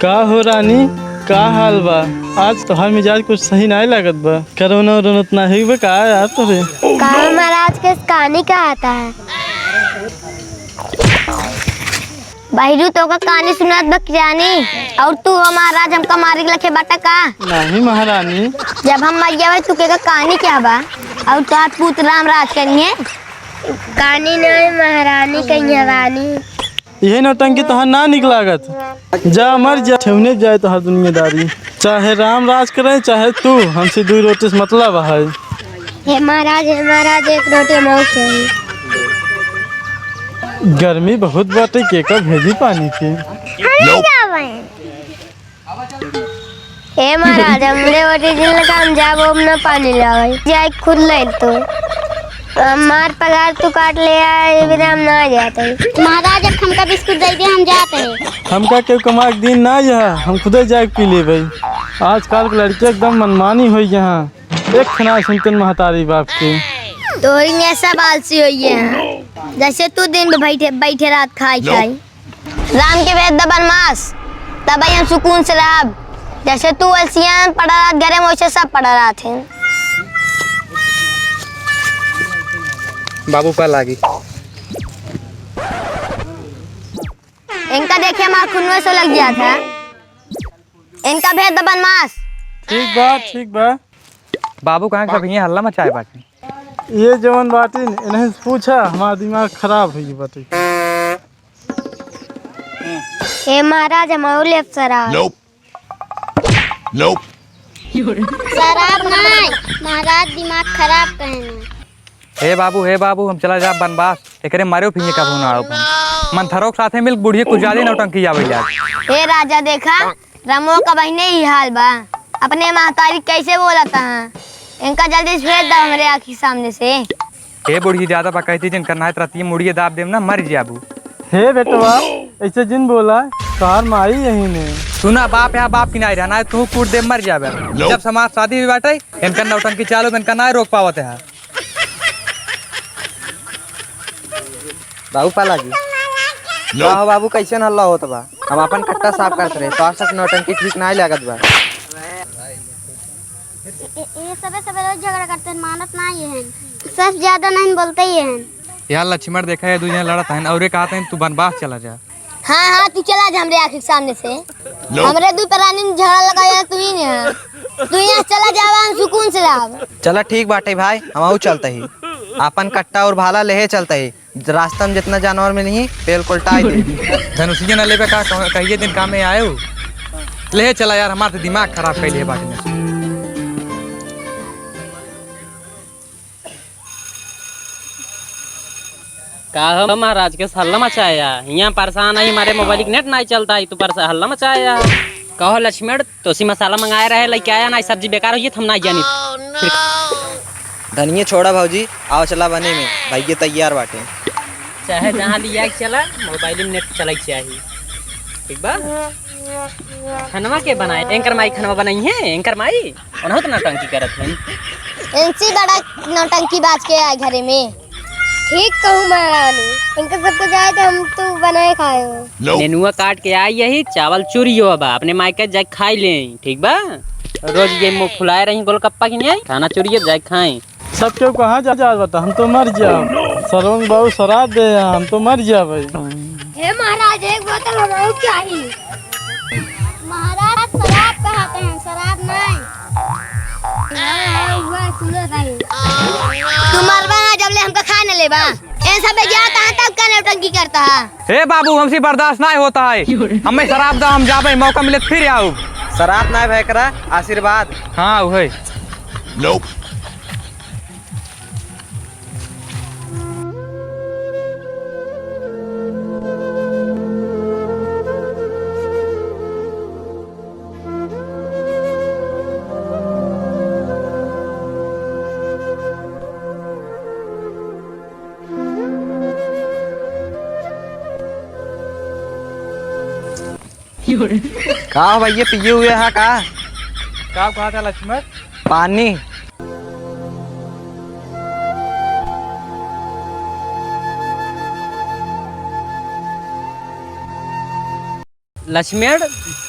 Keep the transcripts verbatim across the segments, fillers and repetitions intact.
का हो रानी, का हाल बा? आज तोहार मिजाज कुछ सही नाहीं लागत बा। कोरोना वोरोना त नाहीं हुई बा का यार तोरे? का महाराज के कहानी कहत है? बहिरू, तोका कहानी सुनात बा कि रानी? और तू हो महाराज, हमका मारे के लखे बाटा का? नहीं महारानी। जब हम मर जावे, तू के का कहानी क्या बा? और तोहार पूत राम राज करिहे? कहानी नहीं महारानी, कहिए रानी। इहे नौटंकी तोहार ना निक लागत। जा मर जा, ठेहुने जाए तोहार दुनियादारी। चाहे राम राज करे, चाहे तू, हमसे दुई रोटी से मतलब है। हे महाराज, हे महाराज, एक रोटी हमहू चाही। गर्मी बहुत बाटे, केका भेजी पानी के? हम ना जावे। हे महाराज, हमरे ओरी जिन लगा हम जाब, हम ना पानी लावे। जाए खुद ले तो। हमार पगार तू काट ले आए, ये बेरा हम ना जाते। महाराज, अब हमका बिस्कुट दे दे, हम जाते हैं। हमका केहू कमा के दिन ना यह, हम खुदे जाए के पी लेबे। आजकल के लड़के एकदम मनमानी होई यहाँ, एक ना सुनते महतारी बाप के। तोरी में सब आलसी होई है, जैसे तू दिन में बैठे, बैठे रात खाई खाई। राम के भेज द बनवास, तब हम सुकून से रहब। जैसे तू अलसियन पड़ा रहत घरे में, वैसे सब पड़ा रहत हैं। बाबू पा लागी। इनका देखे हमार खूनवे से लग जात है। इनका भेज द बनवास। ठीक बा, ठीक बा। बाबू कहाँ के सब हियाँ हल्ला मचाए बाटे? ये जवन बाटिन, इन्हें से पूछा, हमार दिमाग खराब होई बाटे। ए महाराज, हम और लेब शराब। Nope। Nope। शराब नहीं, महाराज दिमाग खराब कहने। हे बाबू, हे बाबू, हम चला जाब बनवास, एकरे मारे फिर कबहू ना आउब हम। मंथरो के साथे मिल बुढ़िया कुछ ज्यादा नौटंकी आवे यार। हे राजा, देखा, रमो का बहिने ही हाल बा, अपने महतारी कैसे बोलत है? इनका जल्दी से भेज दो हमरे आँखी सामने से। हे बुढ़िया, ज्यादा बकैती जिन करना है, त रतिये मुड़िए दाब देम ना, मर जाबू। हे बेटवा, ऐसे जिन बोला, तोहार माई यही ने। सुना, बाप यहाँ बाप की नाई रहना है, तू कूट दे, मर जाबे। जब समाज शादी हुई बाटे, इनका नौटंकी चालू, इनका ना रोक पावत है। बाबू पाला जी। का हो बाबू, कैसन हल्ला होत बा? हम अपन कट्टा साफ करत रहे, तोहार सब नौटंकी ठीक नाई लागत बा। ए, ए, सबे सबे रोज झगड़ा करते हैं, मानत नाई है। सच ज्यादा नहीं बोलते ही हैं। यार लक्ष्मण, देखा है, दू जने लड़त हैं और ये कहते हैं तू बनवास चला जा। हाँ, हाँ, तू चला जा हमरे आँखी के सामने से। हमरे दू प्राणी में झगड़ा लगाया तू ही नहीं है। तू यहाँ चला जावा, हम सुकून से रहब। चला ठीक बाटे भाई, हमहू चलते ही। आपन कट्टा और भाला लेहे चलते ही। रास्ता में जितना जानवर मिली, पेल कोलटाई दे। धनुषिया न लेबे का, कह-, कहिए दिन काम में आयो। लेहे चला यार, हमार तो दिमाग खराब कैले बाटे। का हो महाराज, के हल्ला मचाया? हियाँ परेशान है, हमारे मोबाइल के नेट नहीं चलता है, तू परेशान, हल्ला मचाया। कहो लक्ष्मण, तोसी मसाला मंगाए रहे, लेके आया ना, सब्जी बेकार हुई है, तो हम नहीं जानी। फिर धनिये छोड़ा भौजी, आओ चला बने में, भैया तैयार बाटे। चाहे जहाँ लिया के चला, मोबाइल में नेट चलाई चाहिए, ठीक बा? खनवा के बनाए, एंकर माई खनवा बनाई है, एंकर माई। ओनहु त नौटंकी करत हन। इनसे बड़ा नौटंकी बाज के आए घरे में। ठीक कहू महारानी, इनका सबको जाए तो हम तो बनाए खाए हो। नेनुआ काट के आई यही, चावल चूरियो बा, अपने माई के जाए खाई ले, ठीक बा? रोज ये मुंह फुलाए रही गोलगप्पा की नहीं, खाना चूरियो जाए खाए। सब केहू कहाँ जा, जात बता, हम तो मर जाब। सरवन बाबू शराब दे, हम तो मर जाब भाई। हे महाराज, एक बोतल हमहू चाही। महाराज, शराब कहते हैं, शराब नहीं। हाँ, हाँ, हुआ, सुनो भाई। तू मरबा ना, जब ले हमका खाए न लेबा। इन सब में गया था, तब का नौटंकी करता है? हे बाबू, हमसे बर्दाश्त नहीं होता है। हमें शराब दो, हम जाबे, मौका मिले तो फिर आओ। शराब नहीं भाई करा, आशीर्वाद। हाँ, वही। का हो भैया, पिए हुए है का? का कहा था लक्ष्मण? पानी। लक्ष्मण,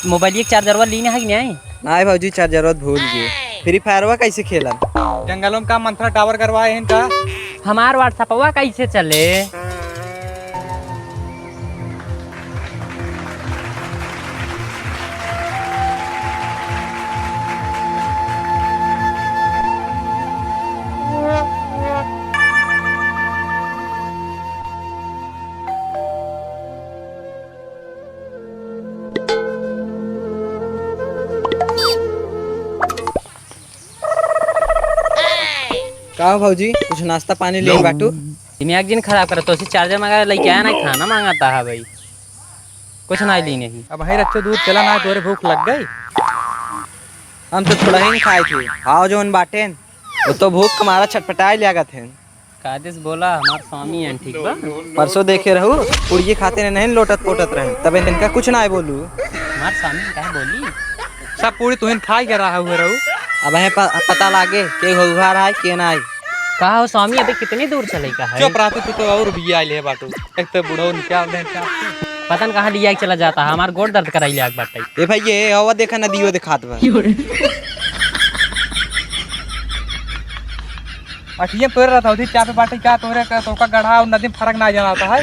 मोबाइल के चार्जरवा लीन है कि नहीं? नाहीं भौजी, चार्जरवा भूल गए। फ्री फायरवा कैसे खेलन? जंगलों में का मंथरा टावर करवाए हैं का? हमार WhatsAppवा कैसे चले? का हो भौजी, कुछ नाश्ता पानी ले बाटू? दिमाग जिन खराब करत, तोसे चार्जर मंगा लेके आया ना, खाना मंगाता है भाई, कुछ ना ली नहीं। अब भाई रच्चो दूध चला ना, तोरे भूख लग गई। हम तो थोड़ा ही खाए थे, आओ जौन बाटेन, वो तो भूख के मारा छटपटाए लागत हैं। कादिस बोला, हमार स्वामी हैं, ठीक बा? परसों देखे रहू, पुड़िये खाते ने नहीं लोटत पोटत रहे, तब इनका कुछ ना बोलू। हमार स्वामी काहे बोली? सब पूरी तुहिन खाई के रहा हुए रहू। अब है प-, पता लागे के हो उघार आए के ना आए। कहा हो स्वामी, अबे कितनी दूर चले का है? चुप रहा तू, तू तो और भी आइल है बाटू। एक तो बूढ़ो निकाल दे, क्या? पता न कहाँ लिया के चला जाता है, हमार गोड़ दर्द कराई लिया के बाटे। ए भाई, ये हवा देखा, नदियो दिखात बा। अखिए तोरे रहता होती, चापे बाटे क्या तोरे का, तोका गढ़ा और नदी में फर्क ना जाना होता है।